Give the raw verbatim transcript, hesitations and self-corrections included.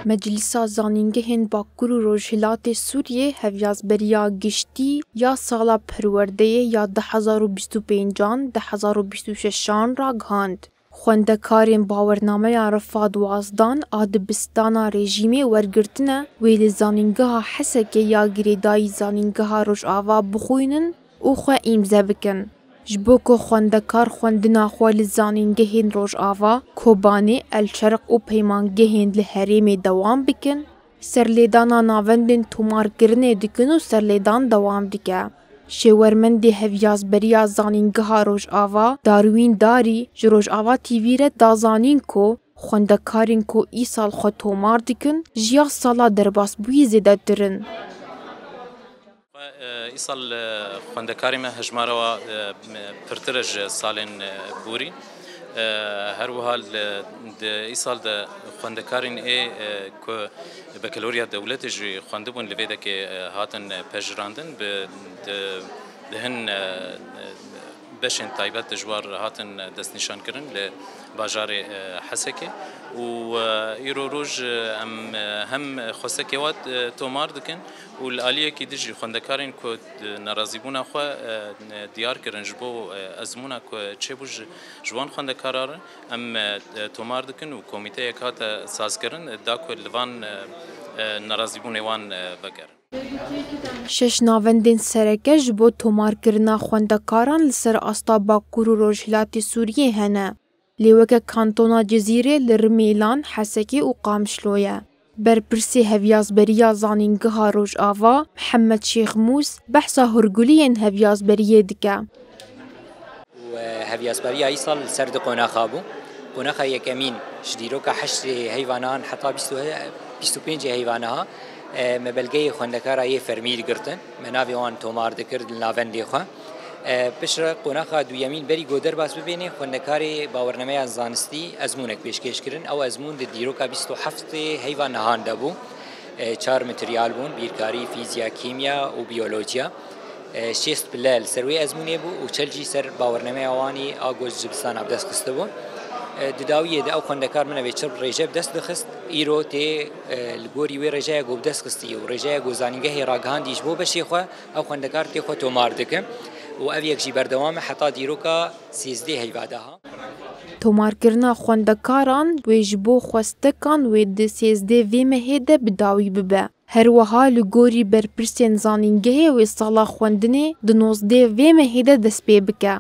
Meclisa Zanîngehên Bakur û Rojhilatê Sûriyê hevyazberiya giştî ya sala perwerdeyê ya du hezar û bîst û pêncan, du hezar û bîst û şeşan ragihand. Xwendekarên bawernameya Rifa duwazdan a dibistana rejîmê wergirtine wê li Zanîngeha Hesekê ya girêdayî Zanîngeha Rojava bixwînin û xwe îmze bikin. Ji bo ku xwendekar xwendina xwe li zanîngehên Rojava, Kobanê, El Şerq û peymangehên li herêmê dewam bikin, serlêdana navendên tomarkirinê dikin û serlêdan dewam dike. Şêwermendê Hevyazberiya Zanîngeha Rojava, Darwîn Darî, ji Rojava T V re da zanîn ku xwendekarên ku îsal xwe tomar dikin, ji ya sala derbasbûyî zêdetir in. Xwe, e, îsal, e, xwendekarê me hejmara wa, e, pirtir e ji salên, e, borî. E, her wiha li, di îsal de xwendekarên ê, e, ku bekeloriya dewletê jî xwendibûn li vê dekê, e, hatin, e, pejirandin, bi, di, di hin, e, e, beşên taybet ji war hatin destnîşankirin li bajarê, e, Hesekê û, e, îro roj, e, em, e, hem xwestekê wat, e, tomar dikin û li aliyekî din jî xwendekarên ku di nerazîbûna xwe, e, diyar kirin ji bo, e, ezmûna ku çêbû ji, ji wan xwendekara re em, e, tomar dikin û komîteyek hate sazkirin da ku li van, e, e, nerazîbûnê wan, e, vegerin. Şeş navendên sereke ji bo tomarkirina xwendekaran li ser asta Bakur û Rojhilatê Sûriyê hene. Lê weke Kantona Cizîrê li Rimêlan, Hesekê û Qamişlo ye. Berpirsê Hevyazberiya Zanîngeha Rojava, Mihemed Şêxmûs, behsa hûrguliyên hevyazberiyê dike. û, e, hevyazberiya îsal li ser du qonaxa bû. Qonaxa yekemîn ji dîroka heştê heyva nihan heta bîst û he-, bîst û pêncê heyva niha, e, me belgeyê xwendekara yê fermî digirtin. Me navê wan tomar dikir li navendê xwe. E, piştre qonaxa duyemîn berî ku derbas bibêne, xwendekarê bawernameya zanistî ezmûnek pêşkêş kirin. Ew ezmûn di dîroka bîst û heftê heyva nihan de bû. E, çar materyal bûn, bîrkarî, fîzya, kîmya û biyolojiya. E, şêst pile li ser wê ezmûnê bû û çel jî ser bawernameya wanî a ku ji dibistana bi dest xistibû. E, di dawiyê de ew xwendekar min evê çil rêje bi dest dixist. Îro tê, e, li gorî wê rêjeya ku bi dest xistî û rêjeya ku zanîngehê ragihandî ji bo beşê xwe, ew xwendekar tê xwe tomar dike û ev yek jî berdewam e heta dîroka sêzdeh heyva daha. Tomarkirina xwendekaran wê ji bo xwestekan wê di sêzdeh vê mehê de bi dawî bibe. Her wiha li gorî berpirsên zanîngehê wê sala xwendinê di nozdeh vê mehê de dest pê bike.